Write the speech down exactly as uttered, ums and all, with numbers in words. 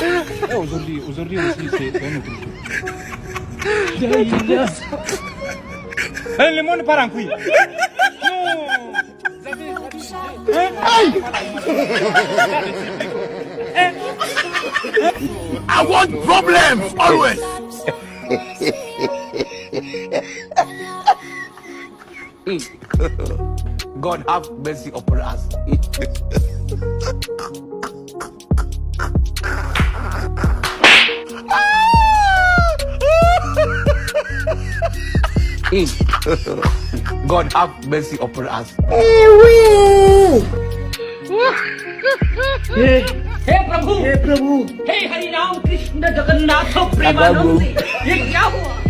Eh, aujourd'hui, aujourd'hui aussi, c'est un autre jour. Eh, le monde part en couille. Non. Hey! I want problems always. God have mercy upon us. God have mercy upon us. हे प्रभु, हे प्रभु, हे हरि राम कृष्ण जगन्नाथ प्रेमानंद, ये क्या हुआ?